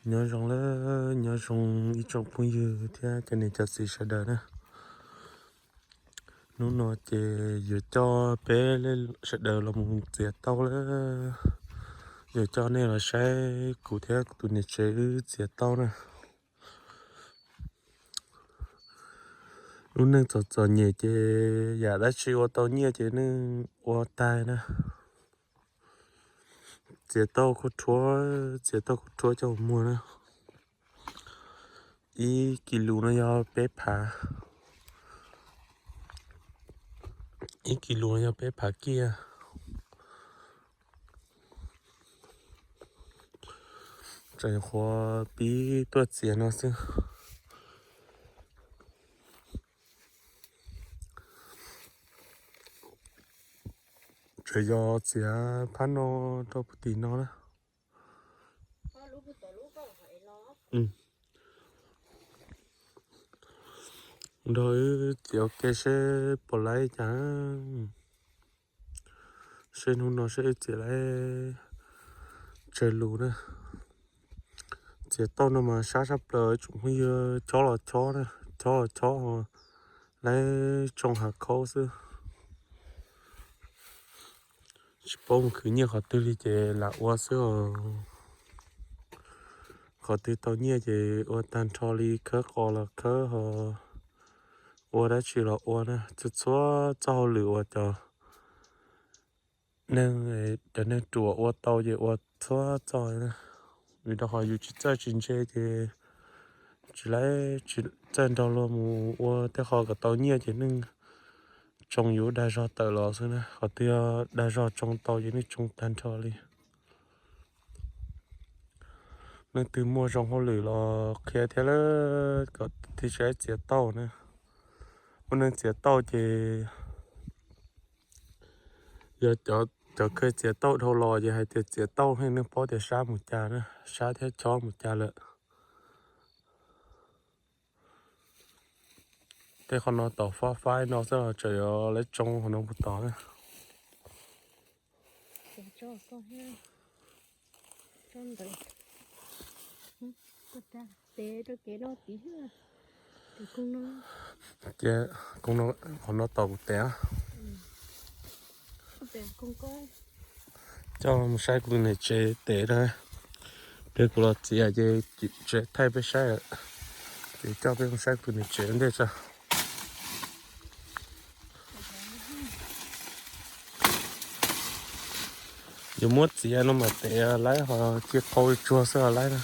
Nyob zoo lawm, nyob zoo ib tsoom phooj ywg thiab cov niam cov txiv sawv daws na. Hnub no ces yuav coj peb sawv daws los mus txiav tauj lawm. Yuav coj nej los saib kuv thiab kuv tus niam tsev wb txiav tauj na. Lub neej txom txom nyem ces yam dab tsi ua tau nyiaj ces neeg ua tag na. Txiav tauj kuj rhuav, txiav tauj kuj rhuav coj mus muag na. Ib kis lus no yog peb phav, ib kis lus no yog peb phav kiag. Tseem qhuav pib tuaj txiav no xwb. Tseem yog txiav phab no rau puag tim no na. Nrog wb txiav ua ke seb puas laib cas. Seb hnub no seb wb txiav laib tsawg lus na. Txiav tauj no mas sab sab plaws tsoom phooj ywg, chob los chob na, chob los chob, laib tsoo hav khaub xwb. Tsis paub mus khwv nyiaj qhov twg li ces lam ua xwb os. Qhov twg tau nyiaj ces ua tag nrho li, khawb qos los khawb, ho ua dab tsi los ua na, txhua txhua txoj hauj lwm uas cov neeg, cov neeg ruam ua tau ces ua txhua txoj na. Vim rau qhov yus tsis txawj tsis ntse ces tsis laib, tsis txawj nrog luag mus ua tej qho kom tau nyiaj ces neeg tsoo yus dag zog tawm los xwb na. Qhov twg yog dag zog tsoo tau ces neeg tsoo tag nrho li. Leej twg muaj zoo hauj lwm los qhia thiab lawm kom thiaj tsis txiav tauj na. Ua neeg txiav tauj ces yog cov kheev txiav tauj dhau los ces hais tias txiav tauj heej, neeg paub tias sab mus cas na, sab thiab chob mus cas lawm. Tej qhov no tom fab faib no xwb los tseem yuav laib tsoo qhov no puag tod na. Cia, qhov no tom kuv tes. Coj mus saib kuv tus niam tsev tes na. Peb kuv los txiav ces tsev thaij peb saib lawm. Ces coj peb mus saib kuv tus niam tsev ntej tso. Yuav muab txiav no mas tes laib, ho ci qau tsuag xwb laib na.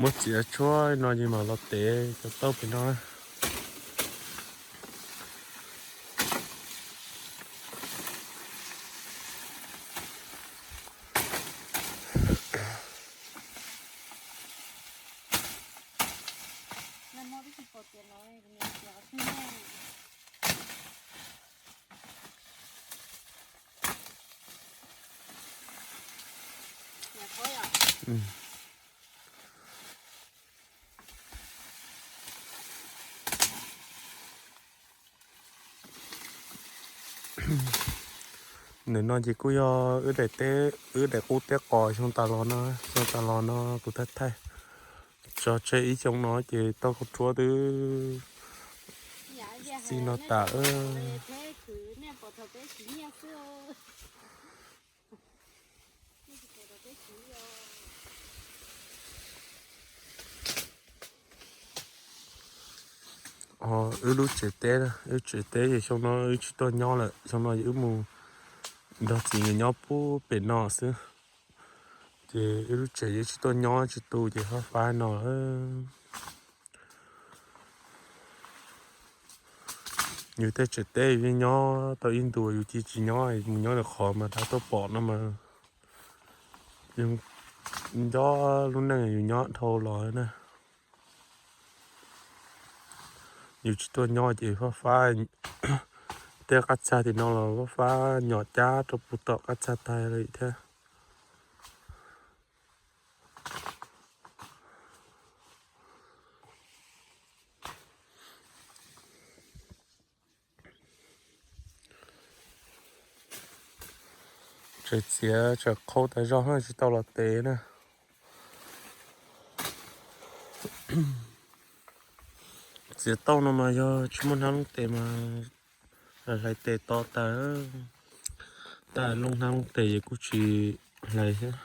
Muab txiav tshuab no ces mam los tev cov tauj pem no. Ntawm no ces kuj yog wb daim teb, wb daim qub teb qos xyoo tas los no, xyoo tas los no kuv thaij thaij. Tso tseg ib xyoo no ces tauj khaub rhuab twb xij no tas. Wb lub tsev teb, wb tsev teb ces xyoo no wb tsis tuaj nyob lawm, xyoo no wb mus nrog txiv nkawd nyob puag pem no xwb. Ces wb lub tsev wb tsis tuaj nyob tsis tu ces fab fab no. Yus tej tsev teb yus yeej nyob tau ib ntus yus cia tsis nyob, mus nyob lwm qhov mas rov tuaj pom no mas. Yus nco lub neej yus nyob dhau los na. Yus tsis tuaj nyob ces fab fab, tej qab txag tim no los fab fab nyom cab rau puag tom qab txag tag li thiab. Tseem txiav tseem qhau tas zog na, tsis tau los tes na. Txiav tauj no mas yog tsis muaj hnab looj tes mas hlais tes to tas. Tab looj hnab looj tes ces kuj tsis hlais thiab.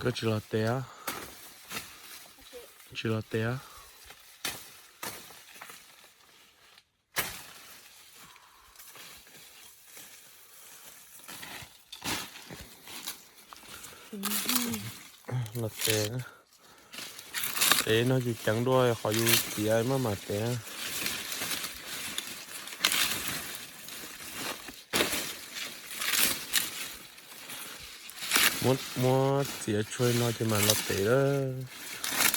Koj tsis los tes, tsis los tes. Los tes, tes no ces ceev dua qhov yus txiav maj mam tes. Muab txiav tshuav no ces mam los tes lawm.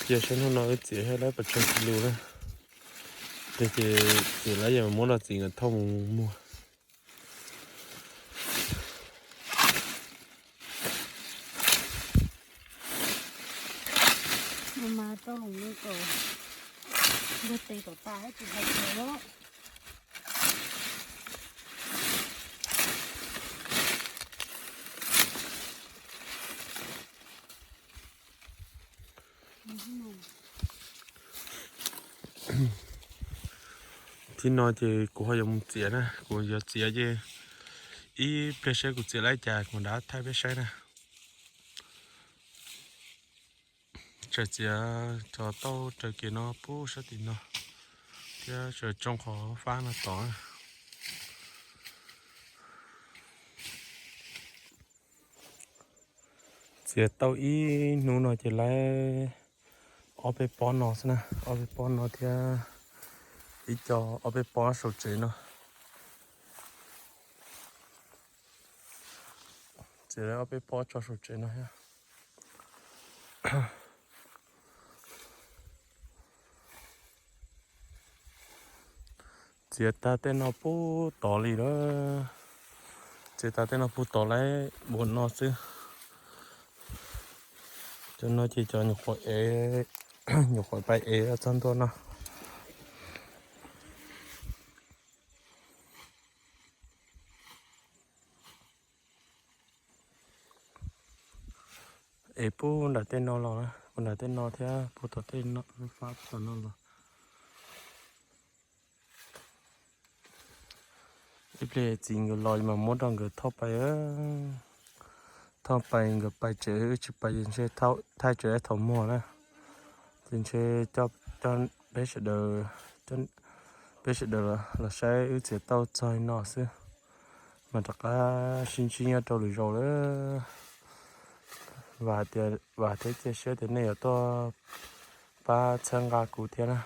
Cia saib hnub no wb txiav saib lawv puas tsawg kis lus na. Ces txiav lawm ces muab los txiav nkawd thauj mus muag. Mas tau los kom npua tes kom tas tsis hais tias. Tib no ces kuv ho yuav mus txiav na, kuv yuav txiav ces ib pliag saib kuv txiav li cas kuv rov thaij peb saib na. Tseem txiav cov tauj raws kev no pub sab tim no thiab tseem tsoo qhov fab no tod. Txiav tau ib hnub no ces lawv ob peb pob no xwb na, ob peb pob no thiab ib co ob peb pob saum tsev no. Txiav ob peb pob tso saum tsev no thiab. Txiav tag tej no pub tod li lawm. Txiav tag tej no pub tod lawm npaum no xwb. Cov no ces cov nyuam qhuav ev, nyuam qhuav pais ev txog ntua no. Es pub nram tej no los, pub nram tej no thiab pub tom tej no, fab pub tom no los. Ib pliag txiv nkawd los mas muab rau nkawd thauj pais. Thauj pais nkawd pais tsev, wb tsis pais ces ntshe thaij tsev thaum muag na. Ces ntshe coj peb sawv daws, peb sawv daws los saib wb txiav tauj txog li no xwb, mas rov qab sib ntsib nyob rau lwm zaus lawm. Vam tias, vam thiab cia siab tias nej yuav tuaj pab txhawb nqa kuv thiab na.